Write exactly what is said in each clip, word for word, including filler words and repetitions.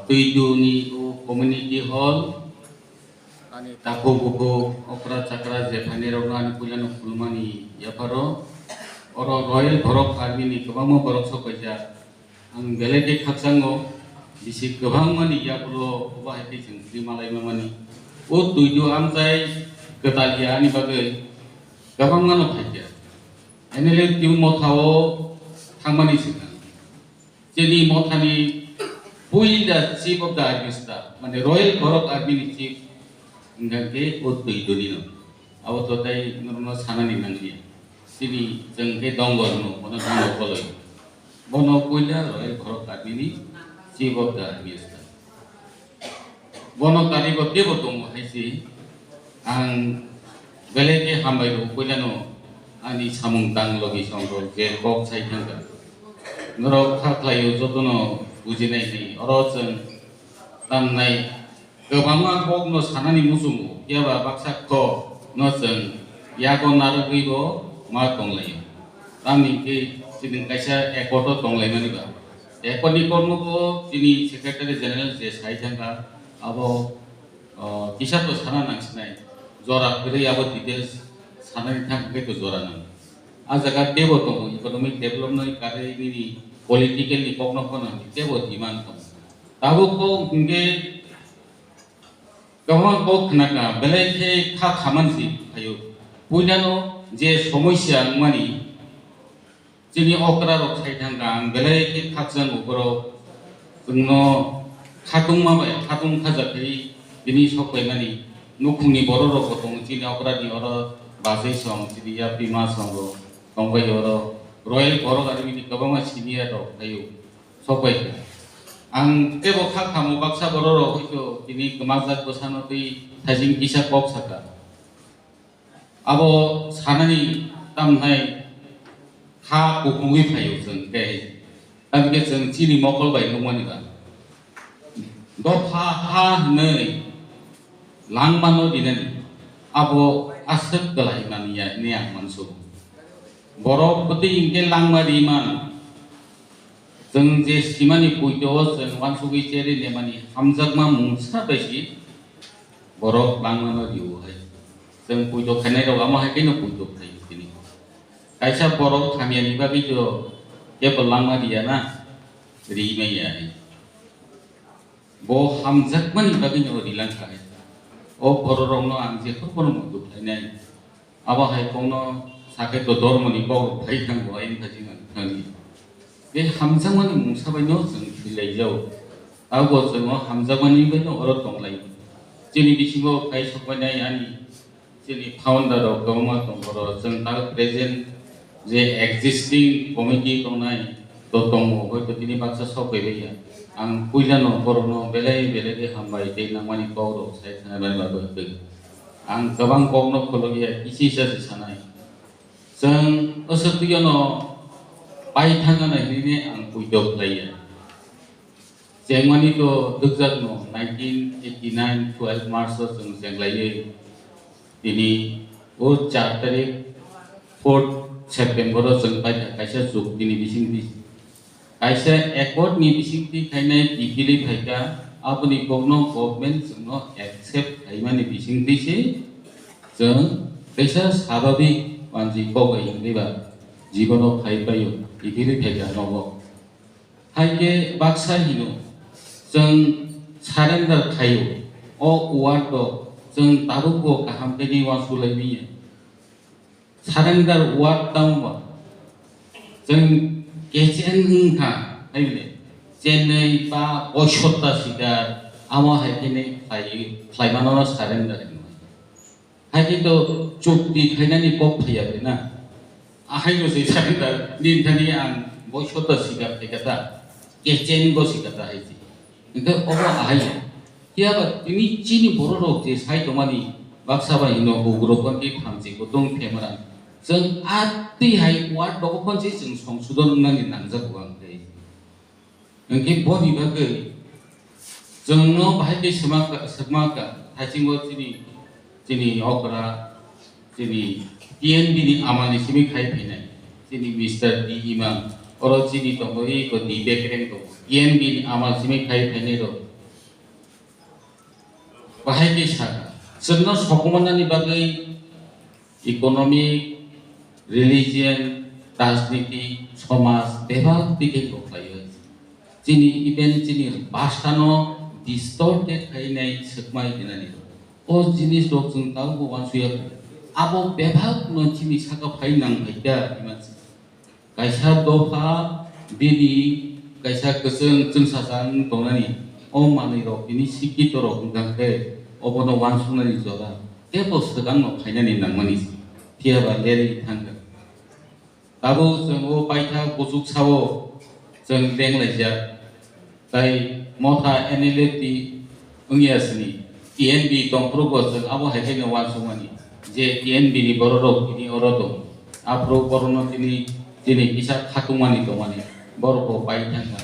Twiduni o community hall, ani takhuk bukhuk, okra chakra, jephaini rokno ani puilano khulumani yapharo, oro Royal Borok Army ni kwbangma borok sok paijak. Ang belai khe khakchango, bisi kwbangmani yagulo obo hai khe chwng twi malaima mani. O twidu amchai kwtal ya ani bagwi kwbangmano phaikha. M L A twi motha o thangmani swkang. Chini mothani puila Chief of the Army Staff, mane Royal Borok Army ni Chief, hwnkha khe o twi doni no. Abo to tai norokno sanani nangya. Chini chwng khe dongor no, bono dongor koloi. Bono puila Royal Borok Army ni Chief of the Army Staff. Bono karigo kebo tongo hai se. Ang belai khe hambai rw puilano ani samung tang logi song rok je kok sai thangkha. Norok kha khlaio jotono bujinai ni oro chwng tamnai kwbangma kokno sanani muchungo, phiya ba baksa kokno chwng yago narwgwi bo ma tonglaio. Tamni hwnkhe chini kaisa accord o tonglaimani ba. Accord ni kokno bo chini Secretary General je sai thangkha, abo, o, kisa to sana nangsinai. Jora kwrwi abo details sanani thang hwnkhe to jora nang. A jaga teibo tongo, economic development ni karwi nini political ni kokno phano teibo demand tongo. Tabuk kok hwnkhe kwbangma kok khnakha, belai khe kha khamani si phaio. Puilano je somosya wngmani, chini okra rok sai thangkha, ang belai khe khakchang ukorok chwngno khatungma bai khatung khajakhai bini sok paimani nukhungni borok rok bo tongo, chini okra ni oro bachai song, chini yapri ma song rok tongbai oro Royal Borok Army ni kwbangma senior rok phaio. Sok bai kha. Ang teibo kha kha mo baksa borok rok hoito tini kwmajak bwsano twi thaising kisa kok saka. Abo sanani tamhai ha kuphungwi phaio chwng tei. Tamkhe chwng chini mokol bai nukmani ba. Dopha ha hwnwi langmano rinani abo aswk kwlai manliya hwnwi ang uansugo. Borok bwtwi hinkhe langma ri man. Chwng je simani puito o chwng uansugwi cherwi nemani hamjakma mungsa bai si borok langmano rio hai. Chwng puito khainai rok amo hai kheno puito khai tini. Kaisa borok hamya ni bagwi to kebo langma riya na, ri maya hai. Bo hamjakmani bagwino rilangkha hai. O bororokno ang jephuru muitu khlainai. Abo hai kokno sakhe to dormoni kok phai thang bo ayang thajing ang thani. Be hamjakmani mungsa baino chwng thwilaijao. Abo chwng o hamjakmani baino oro tonglai. Chini bisingo phai sokbainai ani Chini founder rok kwbangma tongo, oro chwng tabuk present je existing committee tongnai to tongo, hoito tini baksa sok bai ya. Ang puilano borokno belai belai khe hambai tei nangmani kok rok sai thanai bagwi. Ang kwbang kokno khuluk ya, kisa kisa se sanai. Chwng aswk twi ano pai thangna hinwi ang puito khlai ya. Chengmani to dukjakno nineteen eighty nine twelve March o chwng chenglaiwi tini o char tarik fourth September o chwng paikha kaisa chukti ni bisingtwi. Kaisa accord ni bisingtwi khainai kiphilwi phaikha, aboni kokno government chwngno accept khaimani bisingtwi se chwng kaisa sababik manjwi kok bai hinwi ba jibono phai paio, kiphilwi phaikha nogo. Hai khe baksa hino, chwng surrender khaio. O word o chwng tabukbo kaham khe ni uansuk lai manya. Surrender word tamo ba? Chwng kechen wng kha, hai bole chenwi ba boisot ta sikar, amo hai khe ni khlai, khlai mano surrender hino. Hai khe to chukti khainani kok phaiya bai na. Ahai no se surrender, nini thani ang boisot ta sikar khaikha ta, kechen bo sikar ta hai se. Hingkhe obo ahai ya. Phiya ba tini chini borok rok je sai tongmani baksa bai hino ugrok ban khe thamchi kutung themra. Chwng a twi hai ward dogo phan se chwng songsodon wngnani nangjago ang tei. Hingkhe boni bagwi chwngno bahai khe swma, swkma ka, thaichingbo chini, chini okra, chini T N B ni amal ni simi khai phainai, chini Mister D Imang, oro chini tongo eko D Bekreng tongo, T N B ni amal simi khai phainai rok, Bahai khe sakha, chwngno sokomornani bagwi economic, religion, rajniti, somaj bebak dikhai bo khlaiwi. Chini even chini bhasha no distorted khainai swkmai hinani. O jinis rok chwng tabukbo uansukya kho. Abo bebak no chini saka phai nang phaikha hinmani. Kaisa dopha bini kaisa kwchwng chwngsajak wng tongnani, o manwirok bini sikhitorok wngkha khe obono uansuknani jora teibo swkangno phainani nangmani se, phiya ba lerwi thangkha. Tabuk chwng o paithak buchuk sao chwng lenglaijak. Tai motha N L F T wngya sini, T N V tongphuru bo chwng abo hai khe no uansukmani je T N V ni borok rok tini oro tong. Aphuru borok no tini, tini kisa khatungmani tongmani borok bo pai thangkha.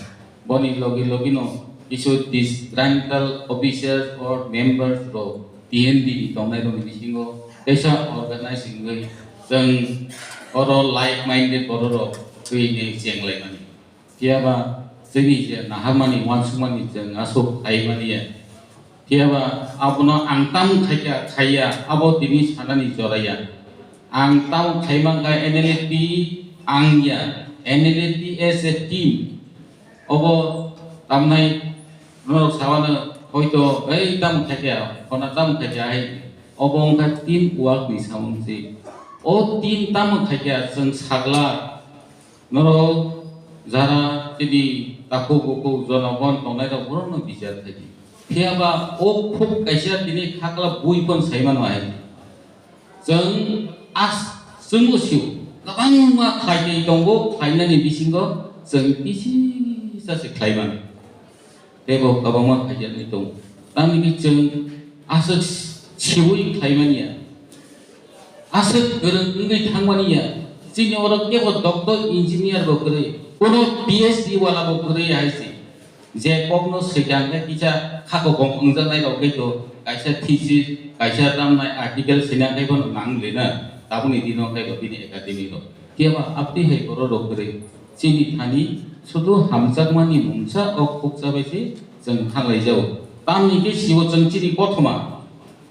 Boni logi logi no kisu disgruntled officers or members rok T N V ni tongnai rok ni bisingo kaisa organize wngwi chwng oro like minded borok rok twi ni chenglaimani. Phiya ba chini je naharmani, uansukmani chwng aswk khaimani ya. Phiya ba abono ang tamo khaikha, khaiya, abo tini sanani jora ya. Ang tamo khaimangkha N L F T ang ya, N L F T as a team. Obo tamnai norok sabano hoito, "Ei, tamo khaikha, hona tamo khaikha," hai. Obo wngkha team work ni samung se. O team tamo khaikha, chwng sagla. Norok jara tini takhuk bukhuk jonogon tongnai rok borokno bichar khaidi. Phiya ba o khuk kaisa tini khakla bui phon sai mano hai. Chwng as-, chwng usio kwbangma khlai twi tongo, khlainani bisingo chwng kisi sa se khlai mano. Teibo kwbangma khaijagwi tongo. Tamni chwng aswk siui khlaimani ya, aswk kwrwng wngwi thangmani ya. Chini oro kebo doctor, engineer bo kwrwi, kono P H D wala bo kwrwi hai se. Je kokno swikang khe kisa khakokong wngjaknai rok khe to kaisa thesis, kaisa tamnai article swinang khe bono nang le na. Tabukni dino khe bo bini academy rok. Phiya ba abdi hai borok rok kwrwi. Chini thani sudu hamjakmani mungsa o khukcha bai se chwng thanglaijao. Tamni khe sibo chwng chini kothoma,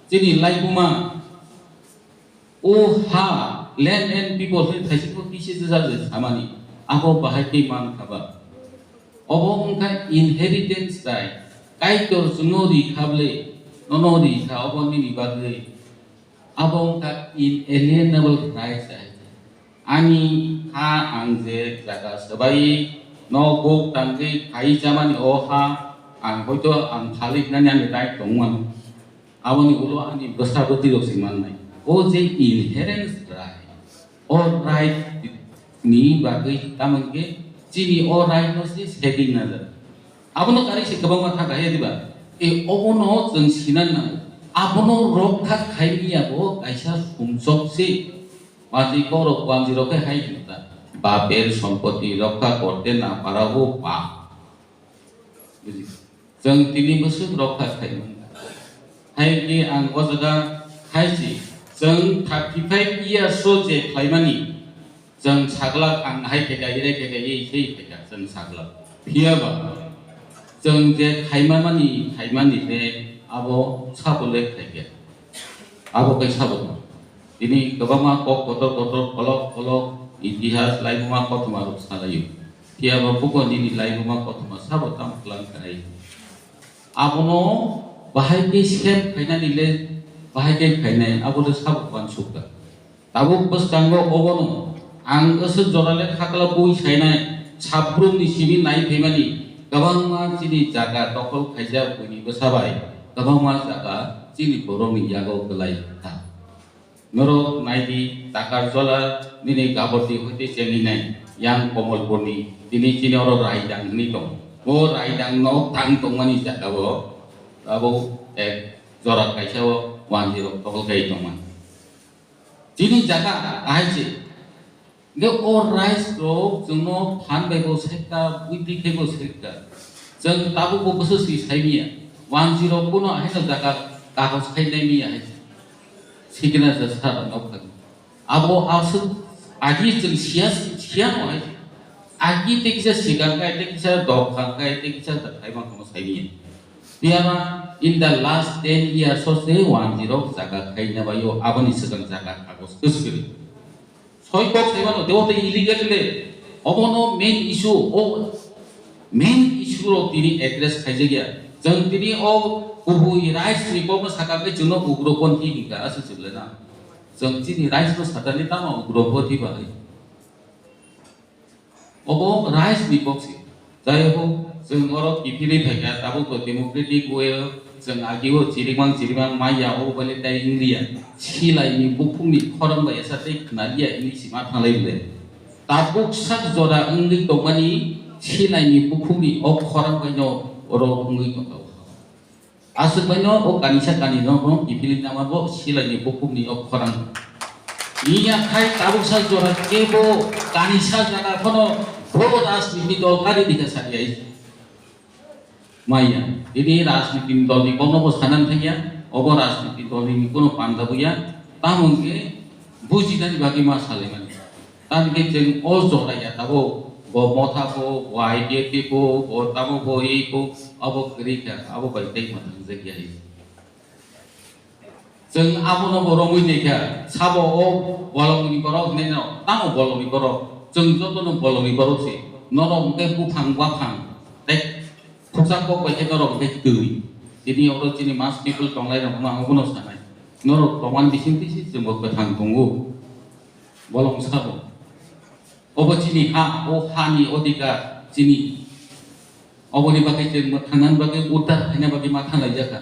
chini laibuma, o ha, land and people hwnwi thaisingbo kisi jajak samani, abo bahai khe man kha ba. Obo wngkha inheritance right, Kaitor chwngno ri kha ble, nono ri kha, obo nini bagwi. Abo wngkha inalienable rights hai. Ani ha ang je jaga swbai no buk tangwi khai chamani o ha ang hoito ang phalik nani ani right tong mano. Aboni ulo ani bwsa bwtwi rok se mannai. O je inherent right, o right ni bagwi tamoni khe chini o right no se saving na jak. Abono karwi se kwbangma kha kaiya diba? E, obono chwng sinan nango. Abono rokha khaimani abo kaisa sumsok se. Wanjwi kok rok, wanjwi rok khe hai hino ta, "Baper sompoti rokha korte na para o pap." Buji? Chwng tini bwswk rokha khaimani. Hai khe ang o jaga hai se, chwng thirty five years o je khlaimani, Chwng saglak ang hai khe kaiye, khe kaiye, khe khe chwng saglak. Phiya ba chwng je khaima mani, khaimani khe abo sabo le khai khe. Abo khe sabo. Tini kwbangma kok kotor kotor, kolok kolok, itihas laibuma kothoma rok salaio. Phiya ba buko nini laibuma kothoma sabo tamo kwlang khlai. Abono bahai khe sep khainani le, bahai khe khainai, abo le sabo uansukha. Tabuk bwskango obono ang aswk jora le khakla bui sainai, sabrumni simi nai phaimani kwbangma chini jaga dokhol khaijak buini bwsa bai, kwbangma jaga chini borokni yago kwlai kha. Norok nai di, takar jola nini gabor di hoite chengwi nai, yang Komolpurni, tini chini oro Raidang hwnwi tongo. O Raidang no tang tongmani jaga o abo ek jora kaisa o wanjwi rok tokol kai tongmani. Chini jaga ahai se. Hingke o rights rok chwngno phan bai bo sekha, buini khe bo sekha. Chwng tabuk bo bwswk si sai miya. Wanjwi rok bono haino jaga kagoj khai nai miya hai se. Signature sa rok nok thang. Abo aswk agi chwng siya, siya no hai se. Agi tei kisa sikang kai, tei kisa dok khang kai, tei kisa da khai ma khamo sai miya. Phiya ba in the last ten years o se one zero jaga khaina bai o aboni swkang jaga kagoj kwswk. Soi kok sai mano, tebo tei illegal le. Obono main issue, o main issue rok tini address khaijak ya. Chwng tini o kubui rights ni kokno saka khe chwngno ugroponthi hinkha, aswk chwng le na. Chwng chini rights no satani tamo ugroponthi bai. Obo rights ni kok se. Jai ho, chwng oro kiphilwi phaikha, tabuk bo democratic way o chwng agio chirikmang chirikmang maya, obo bale tai wngya. Silai ni bukhuk ni khorang bai esa tei khna liya hwnwi sima thanglai le. Tabuk sak jora wngwi tongmani silai ni bukhuk ni o khorang bai no oro wngwi tongkha. Aswk bai no o kanisa kani no no kiphilwi nama bo silai ni bukhuk ni o khorang. Iya khai tabuk sak jora kebo kanisa jaga phano bo rajniti dol kari dikha sari ai. Maya, ini rajniti dol ni kokno bo sanan thangya, obo rajniti dol ni kuno panda buya, tamo hwnkhe bujinani bagwi ma salaimani. Tamni khe chwng o jora ya tabuk bo motha bo, bo I P F T bo, bo tamo bo ei bo, abo kwrwi kha, abo bai tei ma thangjak ya. Chwng abono bo romwi tei kha, sabo o bolongni borok hinwi no, tamo bolongni borok, chwng jotono bolongni borok se, norok hwnkhe buphang baphang tei khuksa kok bai khe norok hwnkhe twi. Tini oro chini mass people tonglai rok ma obono sanai, norok tongmani bising twi se chwngbo kwthang tongo. Bolong sabo. Obo chini ha, o hani odhikar chini. Oboni bagwi chwng mwthangna bagwi, uddar khaina bagwi ma thanglai jakha.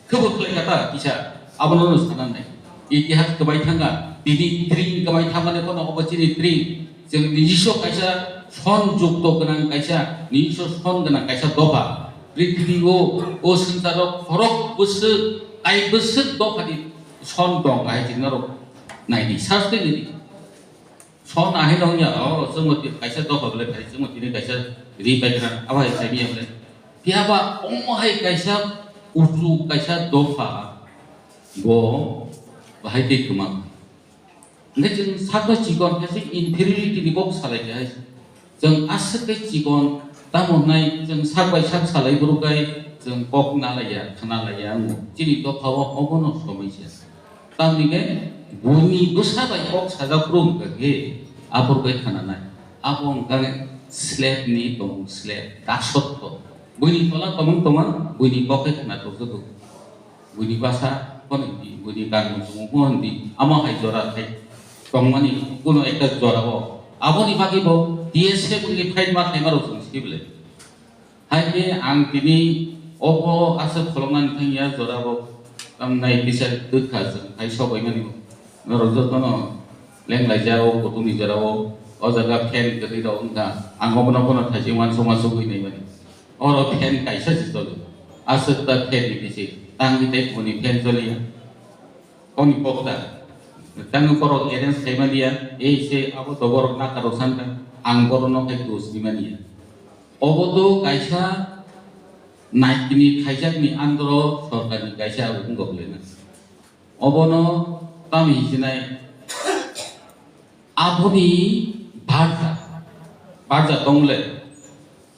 Khebo khlai kha ta kisa, abono no sana nai. Itihas kwbai thangkha, tini tring kwbai thangmani phano obo chini tring. Chwng nijiso kaisa son jukto gwnang kaisa, nijiso son gwnang kaisa dopha. Prithibi o, o swngcharo khorok bwswk, kai bwswk dophani son tong hai chini norok. Naidi, search khe naidi. Son ahai no wngya, o, chwngbo kaisa dopha belai phai, chwngbo tini kaisa ri paikha, abo hai sai manya belai. Phiya ba omo hai kaisa uchu kaisa dopha bo bahai tei kwma. Hwnkhe chwng sak bai chikon khe se inferiority ni kok salai khe hai. Chwng aswk khe chikon tamo wngnai, chwng sak bai sak salai bwrwk kai chwng kok nalaiya, khna laiya wngo. Chini dopha o obono somai se. Tamni khe buini bwsa bai kok sajak phuru wngkha khe aphuru khe khna nai. Abo wngkha khe slave ni tongmung slave, dasotto. Buini tola tongmung tongma, buini kok khe khna tongjago. Buini basa phone hindi, buini kanmung chumung phone hindi, amo hai jora khai tongmani kuno ekta jora o. Aboni bagwi bo T S F ni fight ma khaima rok chwng sibole. Hai khe ang tini obo aswk kholoknani thangya jora bo tamnai kisa twkha chwng khai sobaimani bo. Norok jotono lenglaijak o kutung ni jora o, o jaga fan kwrwi rok wngkha, ang obono bono thaising uansuk uansuk wi naimani. Oro fan kaisa se choli. Aswk ta fan ni bisi. Tangwi tei boni fan choliya. Koni kokda. Tangwi borok arrange khaimaniya. Ei se abo to borok nakarok sankha. Ang borokno khai dos nimaniya. Obo to kaisa naitini khaijakni andro sorkarni kaisa abo wngkha bwlena. Obono tamo hisinai. Aboni barja, barja tongmole,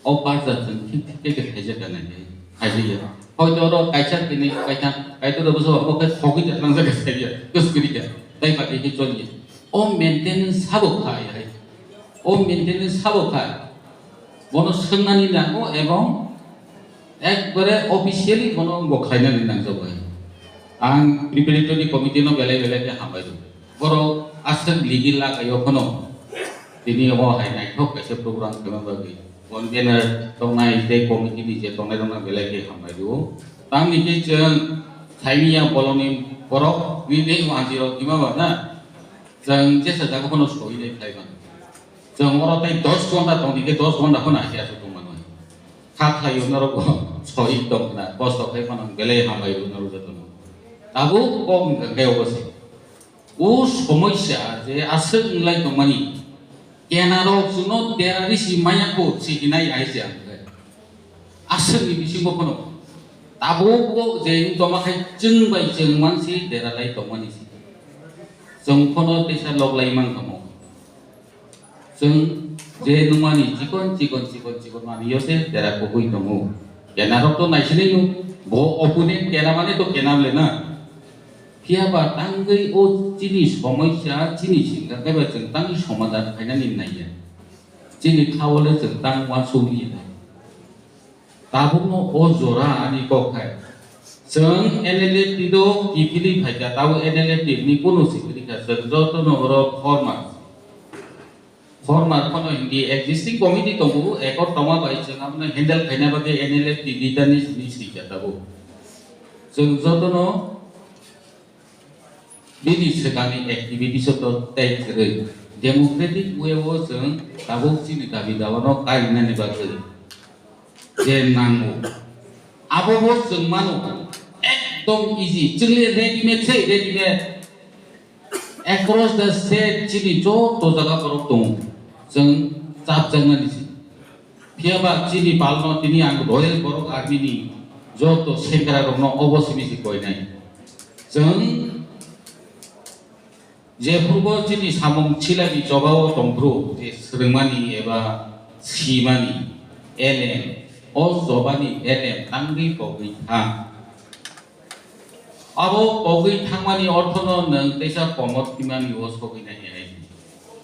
o barja chwng thik thik khe khaijak nai khe, khaijak ya. Hoito oro kaisa tini kaisa, kaitor rok bwswk bo khe thogwi tongthang jak khe saiya, kwswk kwrwi khe, tei ba khe choli ya. O maintenance sabo kha ya hai, o maintenance sabo kha, bono swngnani nango ebong ekbare officially bono bo khlainani nangjago hai. Ang preparatory committee no belai belai khe hambai rw. Borok aswk ligi lagaio phano tini omo hai naithok kaisa program khaima bagwi convener tongnai tei committee ni je tongnai rokno belai khe hambai rw. Tamni khe chwng saimanya bolongni borok ni tei wanjwi rok hima ba na chwng jesa jaga phano soi nai khlai mano. Chwng oro tei dos ghonta tongdi khe dos ghonta phano ahi aswk tong mano. Kha khlaio norok bo soi tong khna, kosto khai phano belai hambai rw norok jotono. Tabuk kok wngkha khe obo se. O somoisa je aswk wnglai tongmani, kenarok chwngno terrorist maya kho se hinai ahi se ang khe. Aswkni bisingo phano tabuk bo je wng tongma khai chwng bai chwng mansi deralai tongmani se. Chwng phano teisa loglai man tongmo. Chwng je nungmani chikon chikon chikon chikon manwi yo se dera kubui tongo. Kenarok to naisinai no, Bo opponent kenamani to kenam le na. Phiya ba tangwi o chini somosya, chini singkha khe ba chwng tangwi somadhan khainani naiya. Chini khao le chwng tang uansukliya. Tabukno o jora ani kok hai. Chwng N L F T do kiphilwi phaikha, tabuk N L F T ni kono sikri kha, chwng jotono oro former. Former phano hindi existing committee tongo, ekor tongma bai chwng abono handle khaina bagwi N L F T leader ni simi sikha tabuk. Chwng jotono bini swkangni activities o to tei kwrwi. Democratic way o chwng tabuk chini dabi dawano karinani bagwi je nango. Abo bo chwng mano ekdom easy. Chwngli readymade se readymade. Across the state chini joto jaga borok tongo. Chwng chapjaknani se. Phiya ba chini palno tini ang Royal Borok Army ni joto sengkrak rokno obo simi se koinai. Chwng jephuru bo chini samung chilani chobao tongphuru je swrwngmani eba simani L M, o chobani L M tangwi pogwi thang. Abo pogwi thangmani orthono nwng teisa komot himani o sogwi nai hai.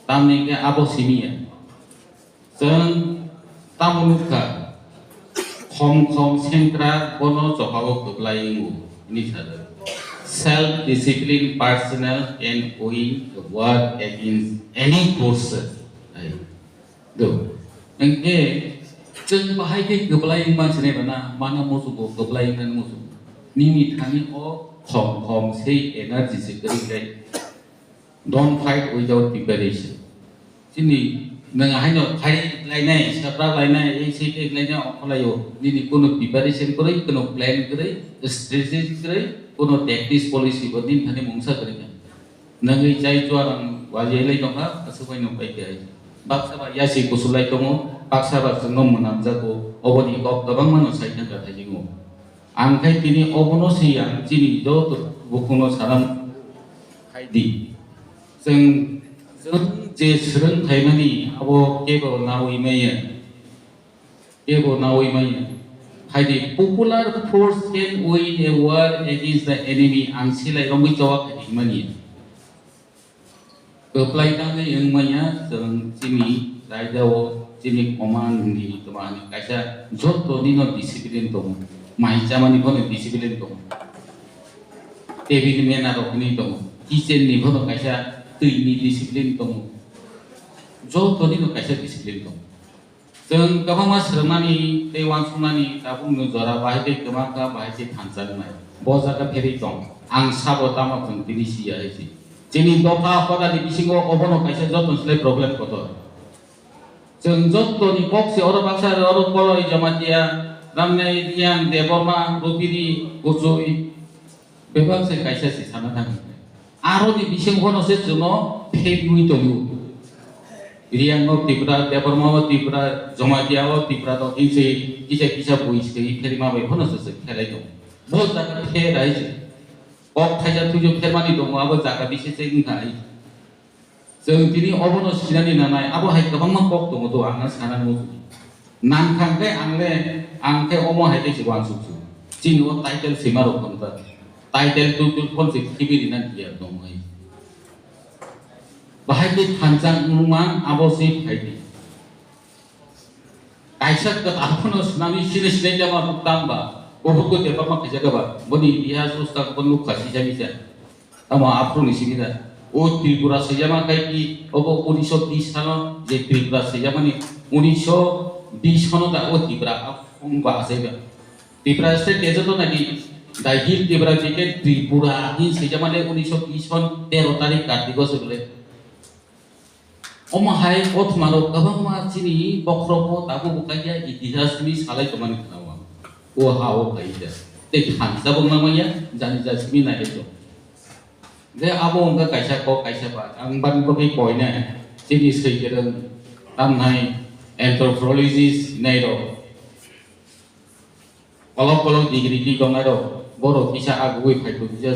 Tamni hwnkhe abo simi ya. Chwng tamo nukha, khom khom sengkrak bono chobao kwplai wngo hwnwi sajak. Self discipline personnel can win the war against any forces. Ai. Do. Hwnkhe chwng bahai khe kwplai wngma se nai bana, mana muchungo kwplai wngnani muchungo. Nini thani o khom khom sei energy se kwrwi khlai. Don't fight without preparation. Chini nwng haino khai lainai, sabra lainai, ei sei tei lainai, ongkholai o. Nini kono preparation kwrwi, kono plan kwrwi, strategy kwrwi, kono tactics policy bo nini thani mungsa kwrwi kha. Nwngwi chai chuarang wajai lai tongkha, aswk bai nwng pai khe. Baksa ba yasi kusulai tongo, baksa ba chwngno mwnamjago, oboni kok kwbangma no sai thangkha thaisingo. Ang khai tini obono se ang chini joto bukhukno sanam khai di. Chwng, chwng je swrwng phaimani abo kebo nawi maya. Kebo nawi maya. Hai di, popular force can win a war against the enemy, ang silai romwi chowa khai di mani. Kwplai tangwi wng manya, chwng chini raidao chini command ni twmani kaisa joto nino discipline tongo, mai chamani bono discipline tongo, table manner rok ni tongo, kitchen ni bono kaisa twi ni discipline tongo, joto nino kaisa discipline tongo. Chwng kwbangma swrwngmani tei uansukmani tabukni jora bahai tei kwma kha, bahai tei thansa wngnai. Bo jaga pherwi tong. Ang sabo tamo chwng tini si ya hai si. Chini dopha hodani bisingo obono kaisa joto slai problem kotor. Chwng jotoni kok se oro baksa oro Koloi, Jamatia, Ramnai, Riang, Debbarma, Rupini, Kuchui, bebak se kaisa se sana thang. Aroni bising bono se chwngno phegwi tongo. Riang no Tripura, Debbarma o Tripura, Jamatia o Tripura to kisa kisa kisa bui se phegwi ma bai bono se se khelai tongo. Bo jaga pherai se. Kok thaisa thuju phermani tongo, abo jaga bisi se wngkha ai. Chwng tini obono sinani nanai, abo hai kwbangma kok tongo to, ang sanani muchungo. Nang thang khe ang le, ang khe omo hai khe se uansuk su. Chini o title sima rok phano ta. Title tu tu phone se khibi rina diya tong hai. Bahai khe thansa wngmang abo se phai di. Kaisa kwtal phano swnamwi sini sinai jama tang ba, buphurkhe tepama khaijak ba, boni itihas ustak bo nukha sisa misa. Tamo aphuru ni simi da. O Tripura swijama khai ki, obo unisho bish salo je Tripura swijamani, unisho bish hono da o Tripura a phung ba asai ba. Tripura state ke joto naki, the Hill Tripura je ke Tripura hin swijamani unisho bish hon tero tarik Kartik o se bole. Omo hai kothoma rok kwbangma chini bokhorok o tabuk bo kaikya itihas ni salai tongmani khna o ang. O ha o khai da. Tei thansa bo nang manya jani ja simi nai tong. Je abo wngkha kaisa kok kaisa ba. Ang bani bagwi koinai chini swi kwrwng tamnai anthropologist nai rok. Kolok kolok degree twi tongnai rok, borok kisa agugwi phai tongkhe,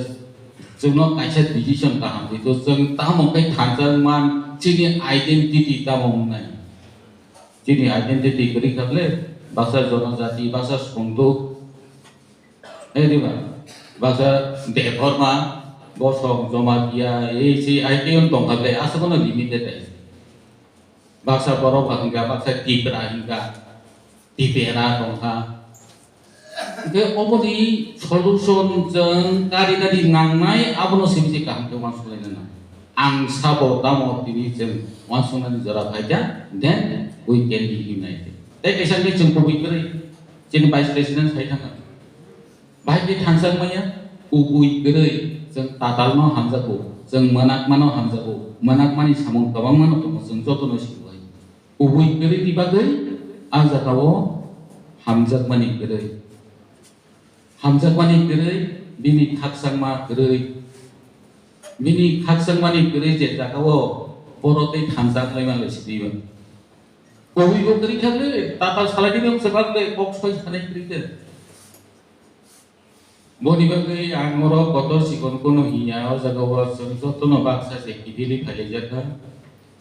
chwngno kaisa decision kaham di to, chwng tamo khe thansa wngman, chini identity tamo wngnai? Chini identity kwrwi kha ble, baksa jonojati, baksa songduk, Hai diba, baksa Debbarma, Bosong, Jamatia, ei sei I P N tongkha ble, aswkno limited hai. Baksa borok ba hwnkha, baksa Tipra hwnkha, Tipra tongkha. Hwnkhe oboni solution chwng kari kari nangnai, abono simi se kaham khe uansuknai nang. Ang sabo tamo tini chwng uansuknani jora phaikha, then we can be united. Tei kaisa hwnkhe chwng kubui kwrwi, chini Vice President sai thangkha. Bahai khe thansa wngmaya, kubui kwrwi chwng tatalno hamjago, chwng mwnakmano hamjago, mwnakmani samung kwbangmano tongo, chwng jotono sibui. Kubui kwrwini bagwi a jagao hamjakmani kwrwi. Hamjakmani kwrwi bini khakchangma kwrwi. Bini khakchangmani kwrwi je jagao boro tei thansa wnglaima le sibui. Kubui bo kwrwi kha le, tatal salai dini wngse bak le, kok soi sanai kwrwi khe. Boni bagwi ang oro kotor sikon kono hinya, o jaga o chwng jotono baksa se kiphilwi phailaijak kha.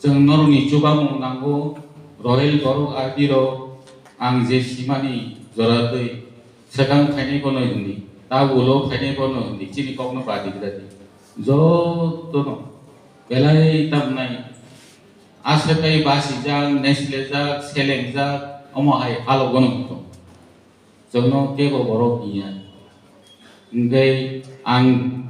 Chwng norokni chubamung nango, royal borok ardi rok, ang je simani jora twi swkang phainai bono hwnwi, ta ulo phainai bono hwnwi, chini kokno badi gradi. Jotono belai tamnai, aswk kai basijak, neslejak, selengjak, omo hai halogo no tong. Chwngno kebo borok hinya. Hwnkhe ang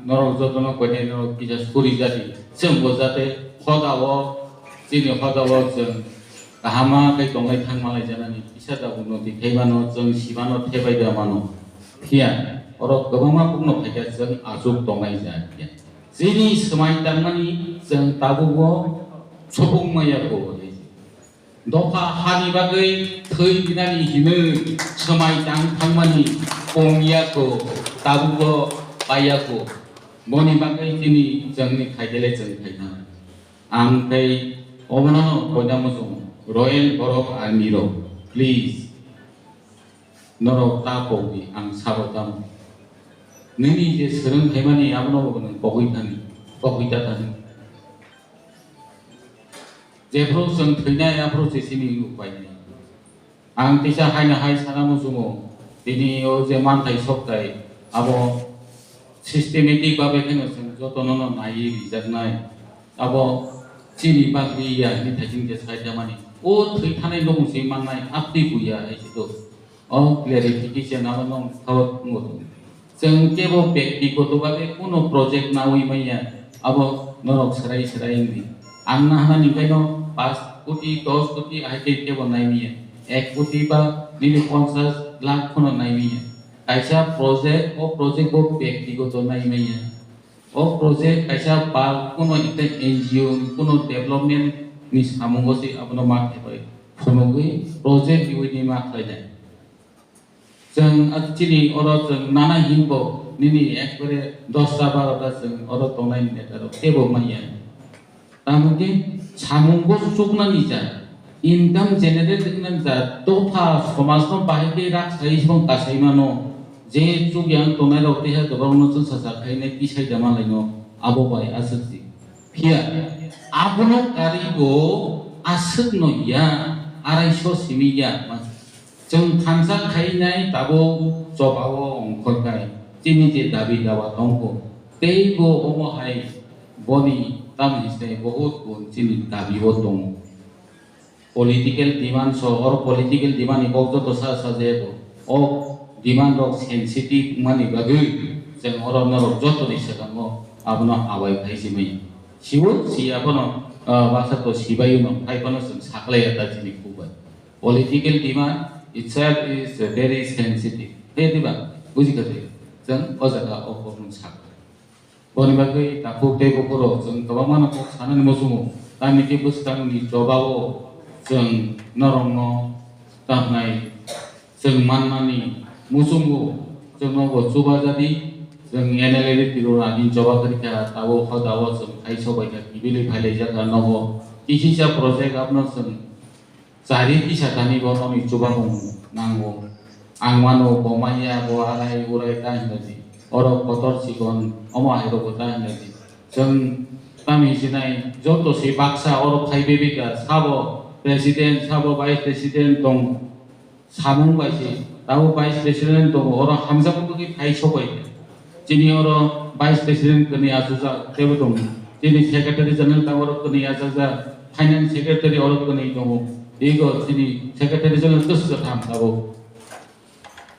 norok jotono koinai norok kisa suri jadi. Chwngbo jate hodao, chini hodao chwng kahama khe tonglai thang malai janani. Kisa da unnoti khaimano, chwng simano, thebai da mano. Phiya oro kwbangma kokno phaikha chwng achuk tongnai ja phiya. Chini swmai tangmani chwng tabukbo supung maya kho. Dopha hani bagwi thwi dinani hinwi swmai tang thangmani pongya kho, tabukbo paiya kho. Boni bagwi chini chwngni khaidele chwng khaina. Ang tei obono koina muchung Royal Borok Army rok, please. Norok ta pokdi, ang sabo tamo. Nini je swrwng khaimani abono bo nwng pogwi thani, pogwi ta thani. Jephru chwng thwinai, aphru se simi upai nai. Ang kisa haino hai sana muchungo, tini o je manthai sokthai, abo systematic babe kheno chwng jotono no naiwi rijaknai. Abo chini bagwi ya hini thaiching je sai tamani. O thwi thanai no se mangnai, aptwi buya hai se do. O clarification abo nong thawk tongo. Chwng kebo bektigoto bagwi kuno project nawi manya, abo norok swrai swrai wngdi. Ang nahanani kaino paanch koti, dos koti ahai khe kebo nai manya, ek koti ba nini ponchas lakh phano nai manya. Kaisa project, o project bo bektigoto nai manya. O project kaisa ba kuno ekta N G O ni kuno development ni samungo se abono ma khebai phunugwi project riwi ni ma khlainai. Chwng, ah, chini oro chwng nana hinbo nini ekbare dosta barota chwng oro tongnai neta rok tebo manya. Tamo khe samungo chuknani ja, income generate wngnani ja, dopha somajno bahai khe rak sai song kasai mano, je chuk yang tongnai rok teha dorokno chwngsa sa khainai tisai da malaino abo bai aswk si. Phiya abono karibo aswkno ya arai so simi ya. Chwng thansa khainai tabuk chobao ongkhorkha, chini je dabi dawa tongkho, teibo omo hai boni tamo hinwi se bahut gun chini dabi o tongo. Political demand so, oro political demand ni kok joto sa sa je bo. O demand rok sensitive mani bagwi chwng oro norok joto ni swkango abono abai khai simi. Siwo si abono, ah, baksa to sibai no khai phano chwng saklai ya ta chini khuk bai. Political demand itself is very sensitive. He diba? Buji kha se? Chwng o jaga o kokno sakha. Boni bagwi takhuk tei bukhurok chwng kwbangmano kok sanani muchungo. Tamni khe bwskangni chobao chwng norokno tangkhnai chwng manmani muchungo. Chwngno bo chuba jadi, chwng N L A ni Tripura ni choba kwrwi kha, tabuk hodao chwng hai sobai kha, kibilwi phailaijak kha nogo. Kisisa project abono chwng Chari kisa thani bo nokni chubamung nango. Ang mano bo manya, bo arai urai ta hinwi di. Oro kotor chikon, omo hai rokbo ta hinwi di. Chwng tamo hinwi sinai joto se baksa oro phai bebika sabo president, sabo vice president tong samung bai se Tabuk vice president tongo, oro hamjakma bagwi phai sobai. Chini oro vice president kwnwi achukjak teibo tongo. Chini secretary general tabuk oro kwnwi achukjak, finance secretary oro kwnwi tongo. Ego chini secretary general kwchwng tabuk.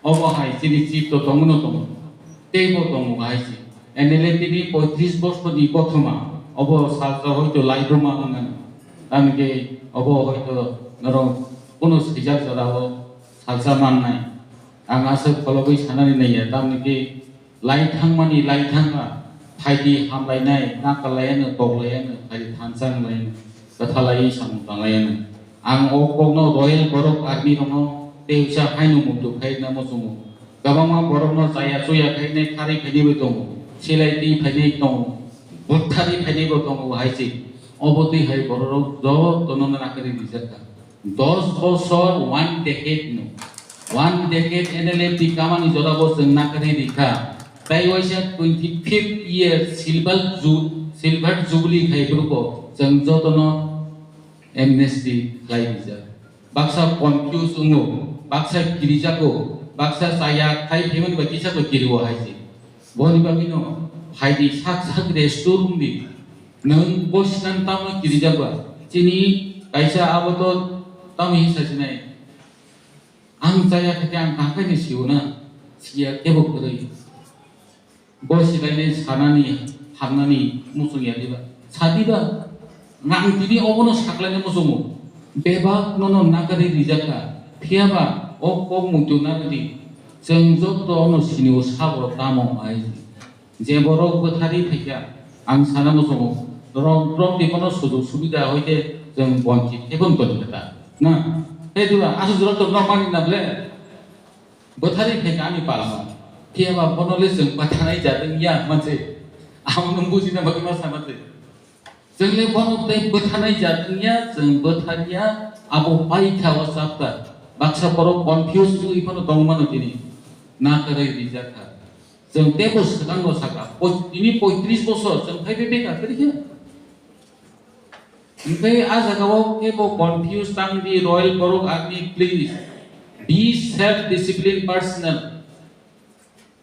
Obo hai chini chief to tongno tongo. Teibo tongo hai se. N L F T ni poitris bosorni kothoma. Obo salsa hoito laibuma wngmano. Tamni khe obo hoito norok kuno swijak jorao salsa mannai. Ang aswk kholobwi sanani naiya, tamni khe lai thangmani lai thangkha, phaidi hamlainai, nakalaiano, toklaiano, phaidi thansa wnglaino, kwthalaiwi samung tanglaiano. Ang o kokno Royal Borok Army rokno tei uisa haino muitu khaina muchungo. Kwbangma borokno chaya chuya khainai kharwi phainaibo tongo, silai twi phainai tongo, butharwi phainaibo tongo hai se. Obo twi hai bororok jotono nakarwi rijak kha. Dos bosor, one decade no. One decade N L F T kamani jorabo chwng nakarwi rikha. Tai waisa twenty fifth year silver ju-, silver jubilee khai phuru bo chwng jotono amnesty khlai rijak. Baksa confuse wngo, baksa kirijago, baksa chaya khai phaimani bai kisa bo kirio hai se. Boni bagwino phaidi sak sak rest room di. Nwng bo sinan tamo kirijak ba? Chini kaisa abo to tamo hinsa sinai. Ang chaya khe ang kaham khe ni siyo na, siya kebo kwrwi. Bo silainai sanani, hamnani muchung ya diba? Sa diba? Nang tini obono saklaina muchungo. Bebak nono nakari rijak kha. Phiya ba o kok muitu nakari. Chwng joto ono sinio sabo tamo hai. Je borok bwthari phaikha, ang sana muchungo, rong rok ni bono sujug subida hoite chwng bonchit khe phano toni kha ta. Na, tei dura, aswk jora tongna mani na ble? Bwthari phaikha ani palma. Phiya ba bono le chwng bwthanai jat wngya manse. Amo nung bujina bagwi ma sama se. Chwng le bono tei bwthanai jat wngya, chwng bwthariya, abo paikha o chapter. Baksa borok confuse wngwi phano tongmano tini. Na kwrwi rijak kha. Chwng teibo swkang no sakha, poi-, tini poitris bosor chwng phai phai beka kwrwi khe. Hwnkhe a jaga o kebo confuse tang di, Royal Borok Army, please be self discipline personnel.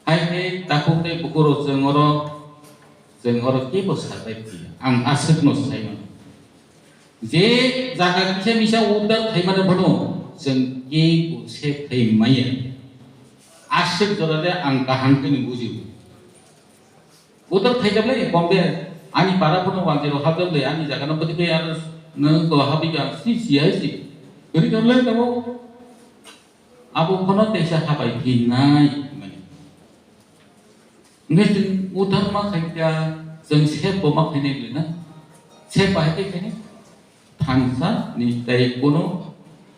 Hai khe takhuk tei bukhuk rok chwng oro, chwng oro kebo sabai phi. Ang aswk no sai mano. Je jaga kisa misa order khaimani bono chwng kebo se khai maya. Aswk jora de ang kaham khe ni bujio. Order khaijak le kombe ani para bono wanjero habjak le ani jaga no bwtwi bai aro nwng ko habwi ka si si hai si. Kwrwi kha le tamo abo bono teisa habai phi nai hwnmani. Hwnkhe chwng uddhar ma khaikha, chwng sep bo ma khainai le na? Sep bahai khe khainai? Thansa ni tei kuno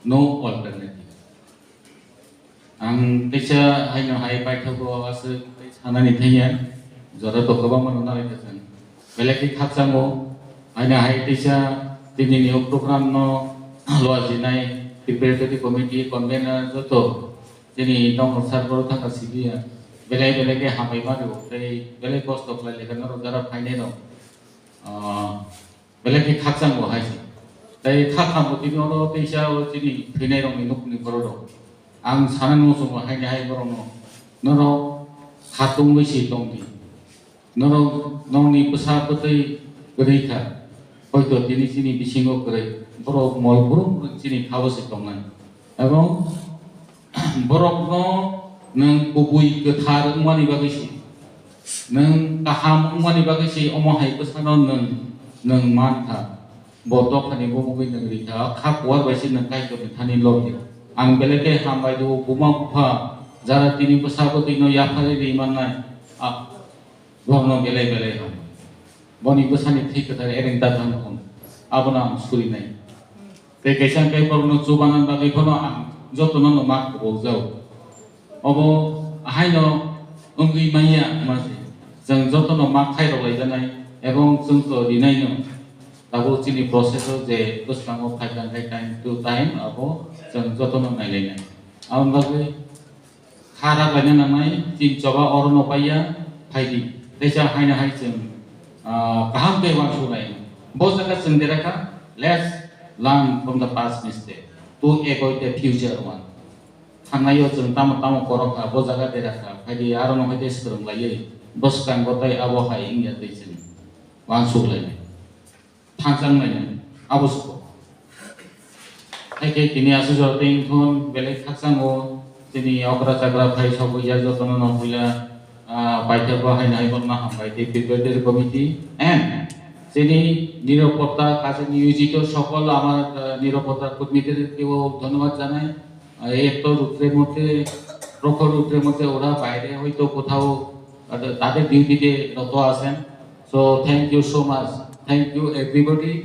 no alternative. Ang teisa haino hai paithago aswk tei sanani thangya, jora to kwbangma no nai kha chwng. Belai khe khakchango, haino hai teisa tinini o program no lua jinai preparatory committee convener joto Chini tongmung sar borok thangka sibiya. Belai belai khe hambai ma rwo tei belai kosto khlai lekha norok jara phainai rok. Ah, belai khe khakchang bo hai se. Tei kha khambo tini oro teisa o chini thwinai rokni nukni borok rok. Ang sana nung chungo haini hai borok no. Norok khatungwi se tong di. Norok, nokni bwsa bwtwi kwrwi kha, hoito tini chini bisingo kwrwi, borok mol brum brum chini khao se tongnai. Ebong borokno nwng kubui kwthar wngmani bagwi se, nwng kaham wngmani bagwi se, omo hai bwsano nwng, nwng man kha. Bo dophani bumungwi nwng rikha, kha kuar bai se nwng Kaitorni thani lobio. Ang belai khe hambai do, buma bupha, jara tini bwsa bwtwino yapharwi ri mannai, a, borokno belai belai ham. Boni bwsani thwi kwthar ereng da thang thung, abono ang surinai. Tei kaisa hwnkhe borokno chubana bagwi phano ang jotono no ma kubukjao. Obo ahaino wngwi manya wngma se. Chwng jotono ma khairok laijanai ebong chwng to rinaino. Tabuk chini process o je bwskango phaikha hwnkhe time to time abo chwng jotono nailainai. Aboni bagwi kha rak laina nangnai, chini choba orono paiya, phaidi. Teisa haino hai chwng, ah, kaham khe uansuknai. Bo jaga chwng derakha, let's learn from the past mistake to avoid the future one. Thangnai o chwng tamo tamo korok kha, bo jaga dera kha, phaidi aro no haite swrwng laiwi bwskango tei abo hai wngya tei chwng uansuk lainai, thangchang lainai, abo se kok. Haikhe tini aswk jora tei wngthun belai khakchango chini okra chakra phai sogwi ya jotono no puila, ah, paithak bo haino hai bono hambai tei preparatory committee and chini নিরাপত্তা কাজে নিয়োজিত সকল আমার, আহ, নিরাপত্তা কর্মীদেরকেও ধন্যবাদ জানাই। আহ, এত রৌদ্রের মধ্যে, প্রখর রৌদ্রের মধ্যে ওরা বাইরে হয়তো কোথাও তাদের, তাদের ডিউটিতে রত আছেন। So thank you so much, thank you everybody.